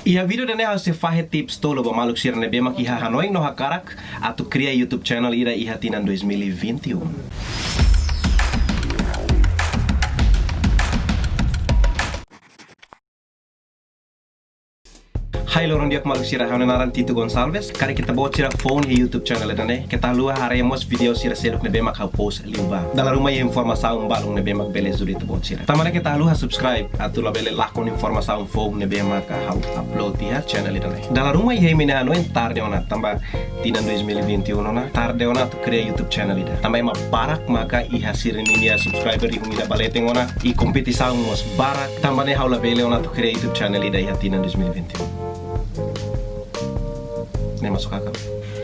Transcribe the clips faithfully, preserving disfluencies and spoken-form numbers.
Iha vídeo ida-ne'e ha'u sei fahe tips tolu ba maluk sira ne'ebé mak iha hanoin no hakarak atu kria YouTube channel ida iha tinan dois mil e vinte e um. Hai, loron di'ak maluk sira, ha'u-nia naran Tito Gonçalves. Karik ita-boot sira foun iha YouTube channel ida-ne'e, keta haluha haree mós vídeo sira seluk ne'ebé mak ha'u post liubá. Dala ruma iha informasaun balun ne'ebé mak bele ajuda ita-boot sira. Tanba ne'e keta haluha subscribe atu labele lakon informasaun foun ne'ebé mak ha'u upload iha channel ida-ne'e. Dala ruma iha imi-nia hanoin tarde ona, tanba tinan dois mil e vinte e um ona, tarde ona atu kria YouTube channel ida. Tanba ema barak maka iha sira-nia subscriber rihun ida ba leten ona, i kompetisaun mós barak, tanba ne'e ha'u labele ona atu kria YouTube channel ida iha tinan dois mil e vinte e um. Ne'e masuk akal.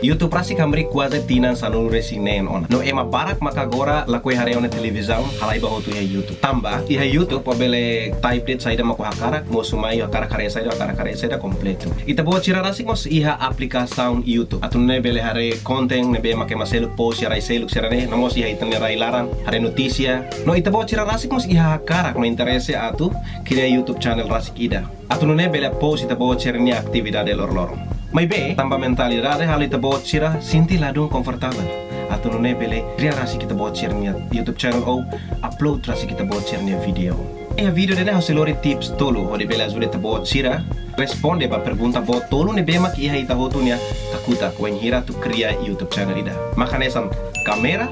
YouTube rasik hamriik kuaze tinan sanulu-resin-neen ona. No ema barak maka agora lakohi haree ó-nia televizaun, halai bá hotu iha YouTube. Tanba iha YouTube ó bele type de'it saida mak ó hakarak, mosu mai ó hakarak haree saida, ó hakarak haree saida kompletu. Ita-boot sira rasik mós iha aplikasaun YouTube. Atu nune'e bele haree konten ne'ebé mak ema seluk post iha rai seluk sira-ne'e, no mós iha ita-nia rai laran, haree notísia. No ita-boot sira rasik mós iha hakarak no interese atu kria YouTube channel rasik ida. Atu nune'e bele post ita-boot sira-nia atividade loroloron. Maibé, tanba mentalidade halo ita-boot sira sente ladún konfortavel atu nune'e bele kria rasik ita-boot sira-nia YouTube channel ou upload rasik ita-boot sira-nia vídeo. Iha vídeo ida-ne'e ha'u sei lori tips tolu hodi bele ajuda ita-boot sira responde ba pergunta boot tolu ne'ebé mak iha ita hotu nia kakutak wainhira atu kria YouTube channel ida. Mak hanesan kámera,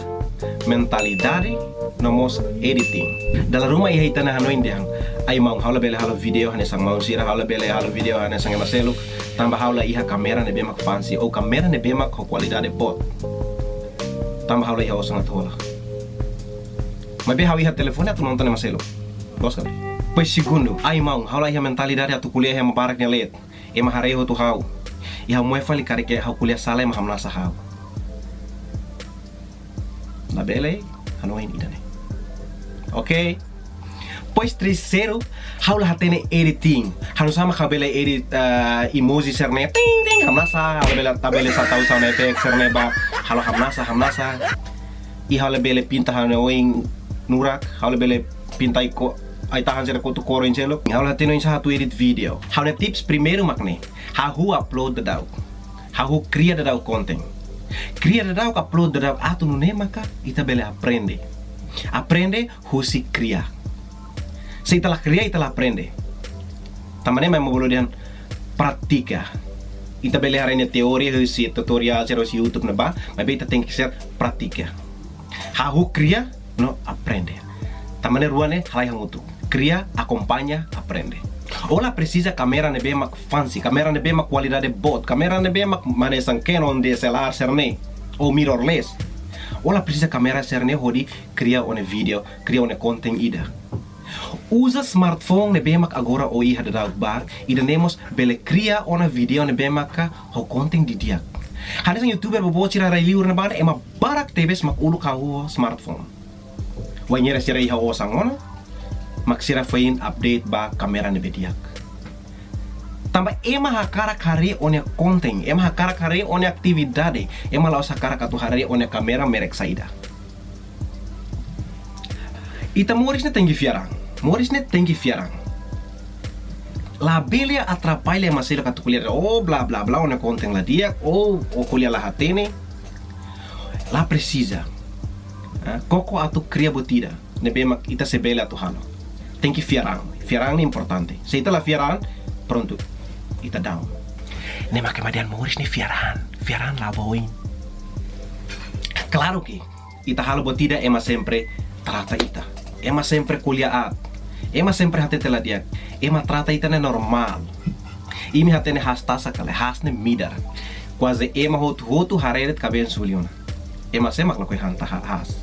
mentalidade, no mós editing. Dala ruma iha ita-nia hanoin dehan: "Ai maun, ha'u labele halo vídeo hanesan maun sira, ha'u labele halo vídeo hanesan ema seluk, tanba ha'u la iha kámera ne'ebé mak fancy, ou kámera ne'ebé mak ho kualidade boot. Tanba ha'u la iha osan atu hola. Maibé ha'u iha telefone atu nonton ema seluk." Loos ka lae? Depois segundu: "Ai maun, ha'u la iha mentalidade atu ko'alia iha ema barak nia leet. Ema haree hotu ha'u. I ha'u moe fali karik ha'u ko'alia sala ema hamnasa ha'u." Labele hanoin ida-ne'e. Oke. Depois terseiru, ha'u la hatene editing. Ha'u la sabe mak ha'u bele edit, eh, emoji sira-ne'e. Ting, ting, hamnasa, ha'u labele, labele sá tau sound effect sira-ne'e ba. Halo hamnasa, hamnasa. I ha'u labele pinta ha'u-nia oin nurak, ha'u labele pinta ai-ko-, ai-tahan sira kotuk kór oin seluk. Ha'u la hatene oinsá atu edit vídeo. Ha'u-nia tips primeiru mak ne'e. Hahú upload daudaun. Hahú kria daudaun konten. Kria daudaun, upload daudaun, atu nune'e maka ita bele aprende. Aprende husi kria. Se ita la kria, ita la aprende. Tanba ne'e mak ema bolu dehan pratika. Ita bele haree nia teoria husi tutorial sira husi YouTube ne'ebá, maibé ita tenke ser pratika. Hahú kria no aprende. Tanba ne'e rua ne'e halai hamutuk. Kria, akompaña, aprende. Ó la presiza kámera ne'ebé mak fancy, kámera ne'ebé mak kualidade boot, kámera ne'ebé mak hanesan Canon D S L R sira-ne'e, ou mirrorless. Ó la presiza kámera sira-ne'e hodi kria ó-nia vídeo, kria ó-nia konten ida. Uza smartphone ne'ebé mak agora ó iha daudaun ba, ida-ne'e mós bele kria ona vídeo ne'ebé maka ho konten didi'ak. Hanesan YouTuber boboot sira rai-liur ne'ebá ne'e ema barak tebes mak uluk hahú ho smartphone. Wainhira sira iha osan ona, mak sira foin update ba kámera ne'ebé di'ak. Tanba ema hakarak haree ó-nia konten, ema hakarak haree ó-nia atividade, ema la'ós hakarak atu haree ó-nia kámera merek saida. Ita moris ne'e tenke fiar an. Moris ne'e tenke fiar an. Labele atrapalla ema seluk atu ko'alia, "Oh, bla, bla, bla, ó-nia konten la di'ak, oh, ó ko'alia la hatene." La presiza. Ah, koko atu kria buat ida ne'ebé mak ita sei bele atu halo. Tenke fiar an. Fiar an ne'e importante. Se ita la fiar an, prontu, ita down. Ne'e mak ema dehan moris ne'e fiar an. Fiar an la ba oin. Klaru ke ita halo buat ida, ema sempre trata ita. Ema sempre ko'alia aat. Ema sempre hatete la di'ak. Ema trata ita ne'e normál. Imi hatene haas tasak ka lae? Haas ne'e midar. Kuaze ema hotu-hotu haree de'it kaben suli ona. Ema sé mak lakohi han ta ha-, haas?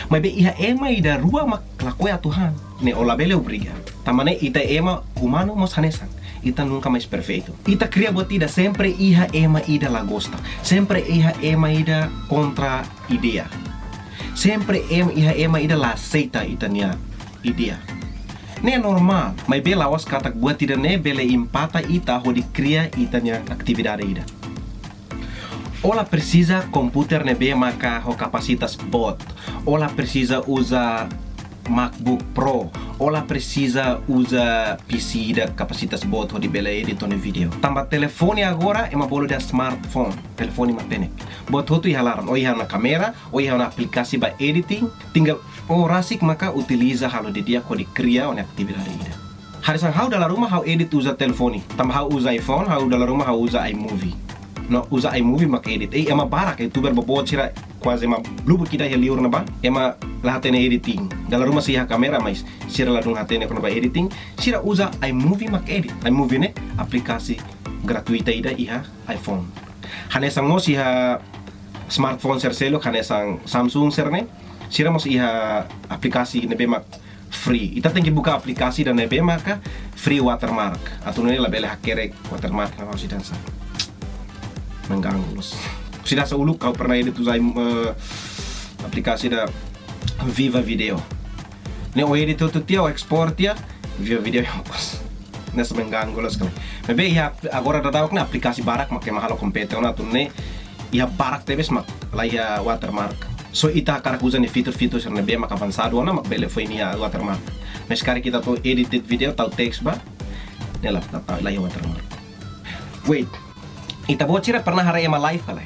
Maibé iha ema ida rua mak lakohi atu han. Ne'e ó labele obriga. Tanba ne'e ita ema umanu mós hanesan. Ita nunka mais perfeitu. Ita kria buat ida, sempre iha ema ida la gosta. Sempre iha ema ida kontra ideia. Sempre em-, iha ema ida la aseita ita-nia ideia. Ne'e normál, maibé la'ós katak buat ida-ne'e bele impata ita hodi kria ita-nia atividade ida. Ó la presiza komputer ne'ebé maka ho kapasitas boot. Ó la presiza uza MacBook Pro. O la presiza uza P C ida kapasitas boot hodi bele edit ó-nia vídeo. Tanba telefone agora ema bolu dehan smartphone. Telefone matenek. Buat hotu iha laran. Ó iha ona kámera, ó iha ona aplikasi ba editing. Tinggal ó rasik maka utiliza halo didi'ak hodi kria ó-nia atividade ida. Hanesan ha'u dala ruma ha'u edit uza telefone. Tanba ha'u uza iPhone, ha'u dala ruma ha'u uza iMovie. No uza iMovie mak edit. Eh, ema barak, youtuber boboot sira kuaze ema blubuk ida iha liur ne'ebá. Ema la hatene editing. Dala ruma sira iha kámera, mas sira ladún hatene kona-ba editing. Sira uza iMovie mak edit. iMovie ne'e aplikasi gratuita ida iha iPhone. Hanesan mós iha smartphone sira seluk, hanesan Samsung sira-ne'e. Sira mós iha aplikasi ne'ebé mak free. Ita tenke buka aplikasi ida ne'ebé maka free watermark. Atu nune'e labele hakerek watermark ne'e, ha'u seidauk sa. Mengganggu loos. Seidauk sa uluk ha'u pernah edit uza, eh, aplikasi ida Viva Video. Ne'e ó edit hotu tiha, ó export tiha, Viva Video yang pos. Ne'e mengganggu loos karik. Maibé iha agora daudaun ne'e aplikasi barak mak ema halo kompete ona atu nune'e iha barak tebes mak la iha watermark. Só ita hakarak uza nia fitur-fitur sira ne'ebé mak avansadu ona mak bele fó nia watermark. Mas karik ita atu edit vídeo tau teks ba, ne'e la, la, la iha watermark. Wait. Ita-boot sira pernah haree ema live ka lae?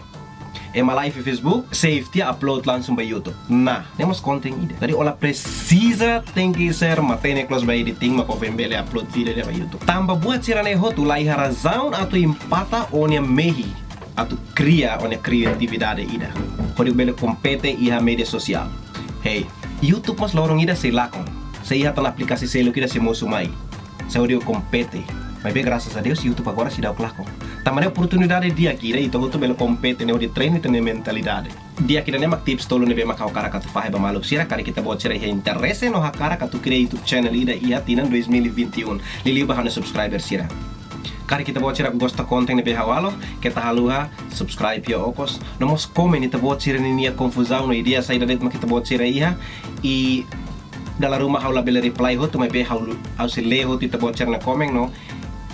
Ema live iha Facebook, save tiha upload langsung ba YouTube. Nah, ne'e mós konten ida. Jadi ó la presiza tenke ser matenek loos ba editing mak ó bele upload vídeo ida ba YouTube. Tanba buat sira-ne'e hotu la iha razaun atu empata ó-nia mehi atu kria ó-nia kriatividade ida hodi bele kompete iha média sosiál. Hey, YouTube mós loron ida sei lakon. Sei iha tan aplikasi seluk ida sei mosu mai. Sei hodi kompete. Maibé grasas a Deus YouTube agora seidauk lakon. Tanba ne'e oportunidade di'ak ida, ita hotu bele kompete ne'e hodi treinu ita-nia mentalidade. Di'ak ida, ne'e mak tips tolu ne'ebé mak ha'u hakarak atu fahe ba maluk sira, karik ita-boot sira iha interese no hakarak atu kria YouTube channel ida iha tinan dois mil e vinte e um. Liuliu ba ha'u-nia subscriber sira. Karik ita-boot sira gosta konten ne'ebé ha'u halo, keta haluha subscribe iha okos. No mós komen ita-boot sira-nia konfuzaun no ideia saida de'it mak ita-boot sira iha. I dala ruma ha'u labele reply hotu, maibé ha'u lu-, ha'u sei lee hotu ita-boot sira-nia komen no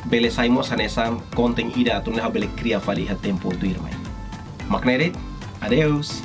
bele sai mós hanesan konten ida atu nune'e ha'u bele kria fali iha tempu tuirmai. Mak ne'e de'it, adeus.